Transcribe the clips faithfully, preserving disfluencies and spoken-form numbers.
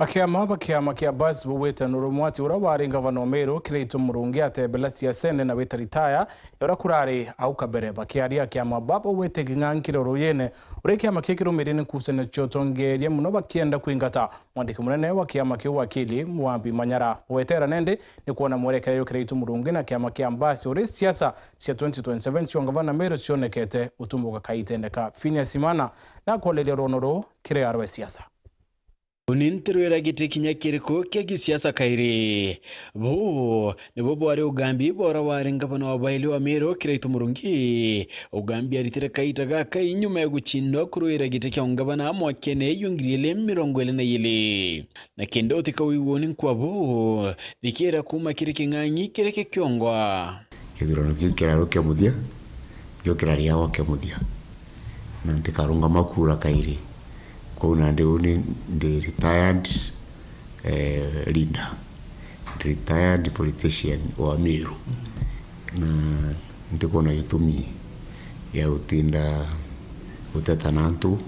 Akiama ba kiama kia Bus baugite nurumwe ati uria wari ngavana wa Meru Kiraitu Murungi atebela siasene na gwita ritaya ya uria kurari au kabere. Bakiaria akiama ba baugite king'ang'i kiri ruyene uria kiama kii kirumirie ni kuusania cia utongeeria muno bakienda kwingata mwandiki munene wa kiama kiu wakili Mwambi Manyara. Gwetera nendi ni kwona mwerekera jwa Kiraitu Murungi na kiama kia Bus uria siasa cia twenty twenty-seven cia ungavana Meru cionekete utumbuka kaitendeka. Phineas Imana na akoleria rwono ruu kiri arwe siasa. Uni ntirwira giti kinya kiriku kia gisiasa kairi. Buu nibo bwari ugambi bwa uria wari ngavana wa baili wa Meru Kiraitu Murungi. Ugambi aritire kaita gaka inyuma ya gucindwa kurwira giti kia ungavana mwakene jwa ngiri ili mirongo ili na ili. Na kenda utikawigua uni nkwa buu, thikira kuuma kiri king'ang'i kiri kikiongwa. Kithurano kiu kirarukea muthia, nikio kirariagwa kia muthia, na ntikarungama kuura kairi. Kwou nandi uni ndi retired, eh, leader, ndi retired politician wa Meru, na ntikwona gitumi gia gutinda guteta na antu,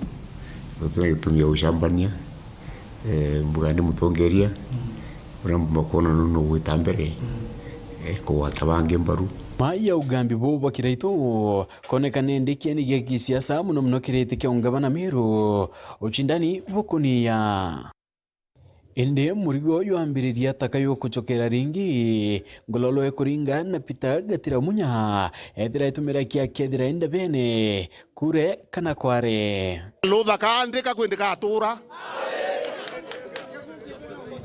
gutina gitumi gia gucambania. Eh, mbuga ni mutongeria uria mbumba kwona nu nugwita mbere, eh, kugwata bangi mbaru. Mai ya ugambi buu bwa Kiraitu koneka ni ndikiani gia gisiasa muno muno kiriti kia ungavana Meru, ucindani bukunia. Indi murigo jwambiriria taka jukucokera ringi, ngololo ikuringa na Peter Gatira Munya ethira itumira kia kethira indebene kure kana kware. Lutha kaandika kwi ndikatuura.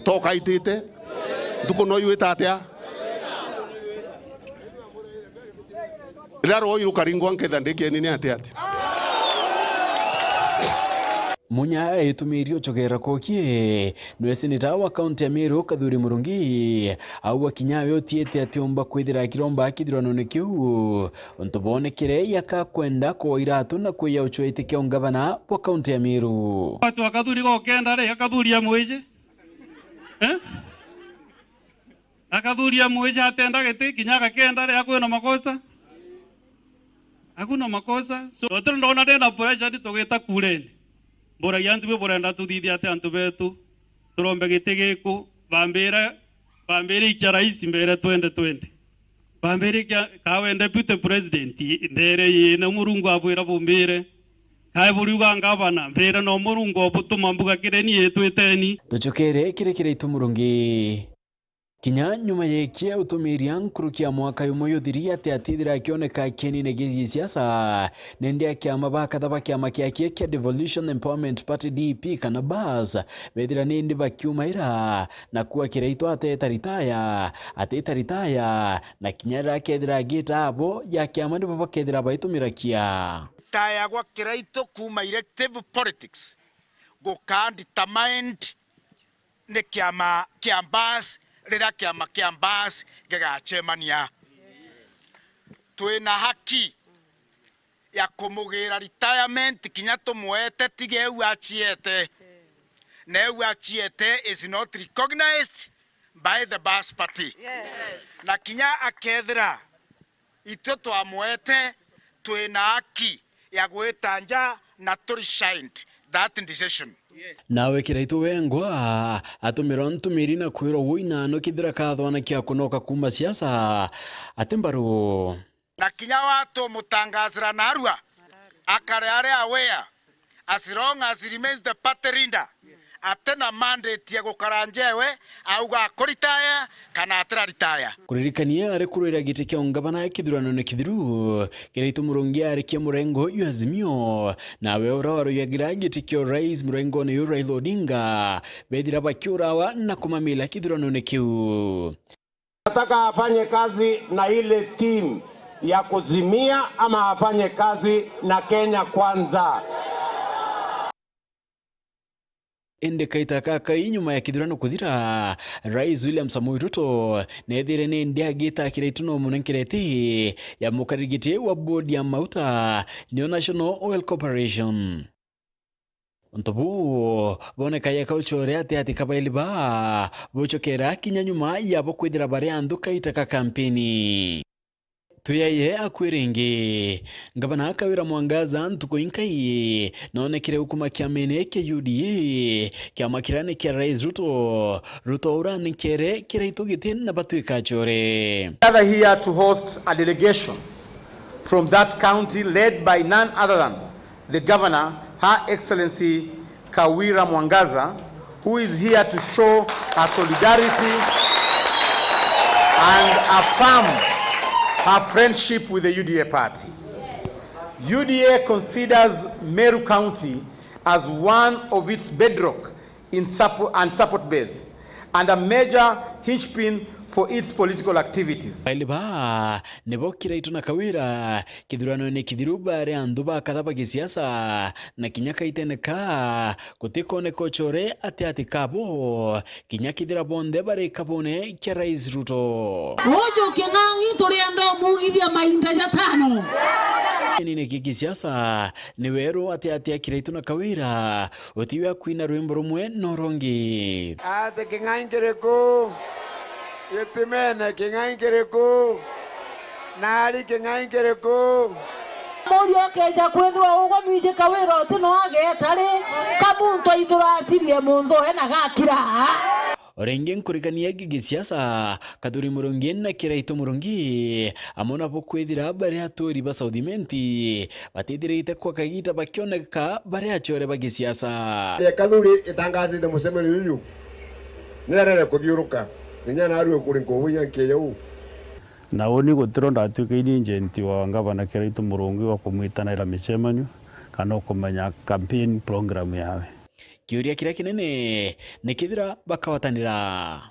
Tokaitite. Ntuku no yuita atia? Riria rwoi rukaringwa nketha ndikieni ni ati ati. Munya aitumiri ucogera kokie, nwe seneta wa kaunti ya Meru Kathuri Murungi, augwa kinya we utiite atiumba kwithira akiromba kithuranone kiu. Untu boonekere yaka kwenda kwoa iratu na kwiya ucweti kia ungavana bwa kaunti ya Meru. Watu wa Kathuri gokenda ri, Akathuri ya mwiji. Eh? Akathuri ya mwiji atenda giti, kinya agakenda ri, akwina makosa? Hakuna makosa. So, watu ndona ndena pressure ni tugita kureni. Mburagia antu be burenda tuthithia ati antu betu. Turombe giti giku, bambire, bambire ikia rais mbere twenty twenty. Bambire ikia kawe deputy president, ndere yina Murungu abwira bumbire. Kae buriuga ngavana, mbire no Murungu obutuma mbuga kireni yitwiteni. Tucokere kiri Kiraitu Murungi. Kinya nyuma yekia utumiria nkuruki ya mwaka yumwe yuthiri ati atithira akioneka akienine gisiasa, nindi akiama ba katha ba kiama kiakie kia Devolution Empowerment Party D E P kana Bus, bethira nindi bakiumaira na kuga Kiraitu ateta ritaya, ateta ritaya, na kinya riria akethira agita abo ya kiama nibo bakethira baitumirakia. Ritaya gwa Kiraitu kuuma elective politics gukaa determined ni kiama kia Bus riria kiama kia Bus gigacemania. Twina haki ya kumugira retirement kinya tumwete, tiga eu aciete. Na eu aciete is not recognized by the Bus Party. Yes. Na kinya akethira itwe twamwete, twina haki ya gwita nja na turi shined that decision. Nawe Kiraitu wengwa atumirwa ntumiri na kwirwa uu inano kithira kathwana kia kunoka kuuma siasa ati mbaru. Na kinya watu mutangasira narua akare ari aware, as long as he remains the party leader, atina mandate ya gukara njewe auga akuritaya kana atiraritaya. Kuririkania ari kurwira giti kia ungavana kithuranone kithiru, Kiraitu Murungi arikia murengo jwa Azimio, nawe uria warujagira giti kia urais murengone yu Raila Odinga, bethira bakiurawa na kumamila kithuranone kiu. Nataka afanye kazi na ile team ya kuzimia ama afanye kazi na Kenya Kwanza? Indi kaita kakai nyuma ya kithurano kuthira, Rais William Samoei Ruto neethire nindi agita Kiraitu no munenkereti ya mukarigiti wa bodi ya mauta niyo National Oil Corporation. Untu buu boneka yeka ucore ati ati kabaili baa bucokera kinya nyuma yabo kwithira bari anthu kaita ka kampeni. Twiyaye akui ringi. Ngavana Kawira Mwangaza ntuku inkai noonekire ukuma kiamene kia U D A, kiama kiria ni kia Rais Ruto. Ruto uranenkere Kiraitu giti na batwika acore. Gather here to host a delegation from that county led by none other than the governor, Her Excellency Kawira Mwangaza, who is here to show her solidarity and affirm her friendship with the U D A party. U D A considers Meru County as one of its bedrock in suppo-, and support base and a major hinge pin for its political activities. Baili baa nibo Kiraitu na Kawira kithuranoine kithiru bari anthu bakatha ba gisiasa, na kinya kaitene kaa gutikoneka ucore ati ati kabo, kinya kithira bonthe bari kabone kia Rais Ruto. Uju King'ang'i turienda umugithia mainda jatano. Kinini kia gisiasa ni weru ati ati a Kiraitu na Kawira utiwe akwina rwimbo rumwe no rungi. Ati King'ang'i kiriku? Gitimene King'ang'i kiriku? Nari King'ang'i kiriku? Murio ukeja kwithirwa ugwe nwiji Kawira uti no ageeta ri, ka muntu aithura acirie munthu we na gakira. O ringi nkurikania gi gisiasa, Kathuri Murungi na Kiraitu Murungi, amwe nabo kwithira bari aturi ba South Imenti, batithirite kwa kagiita bakioneka bari acore ba gisiasa. Kathuri itangazite mucemanio juju, ni arere kuthiuruka, kinya narue kuri nkubu ya nkeya uu. Na uni gutiro ndatuika ini agent wa ngavana Kiraitu Murungi wa kumwitanaira micemanio kana ukumenya campaign program yawe. Kiuria kiria kinene ni kethira bakawatanira.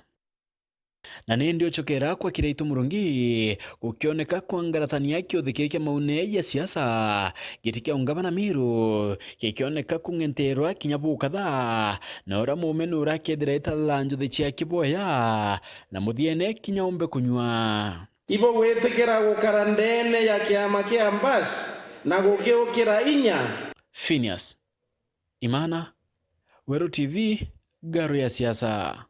Na nindi ucokera kwa Kiraitu Murungi gukioneka kwangaratania kiuthi kii kia maune ya siasa, giti kia ungavana Meru gikioneka kung'enterwa kinya bukatha, na uria muumenu urakethira itatha njuthi cia kiboya, na muthiene kinya umbe kunyua. Ibo gwitikira gukara ndeene ya kiama kia Mbas na gugiukira inya. Phineas Imana, Weru T V, Ngaru ya Siasa.